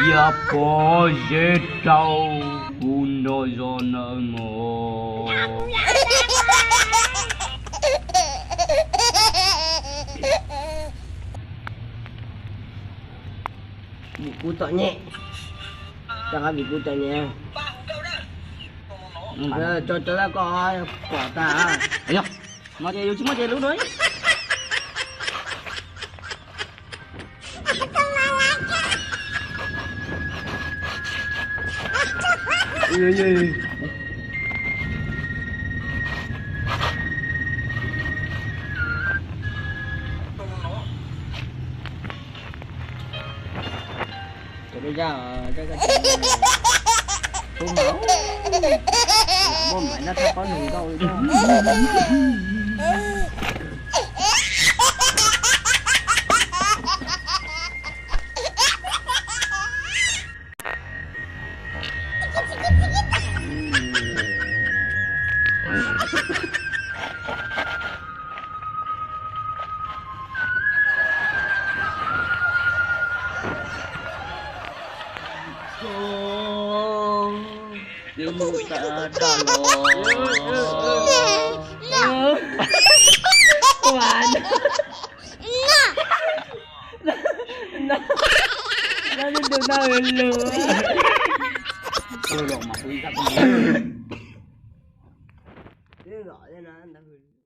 Cia pob zeb rau kuv nrog zos nawb mog. Vim kuv txom nyem, rov qab vim kuv txom nyem, tso rau lawv kom pom tag. No ces yus tsis muaj ces lub dua. Cov zaj, zaj, zaj, tub mas, muaj mais noj thaj qaub nus nkauj li. Mus tag daj los. Ua no, no, no, no, no, no, no, no, no.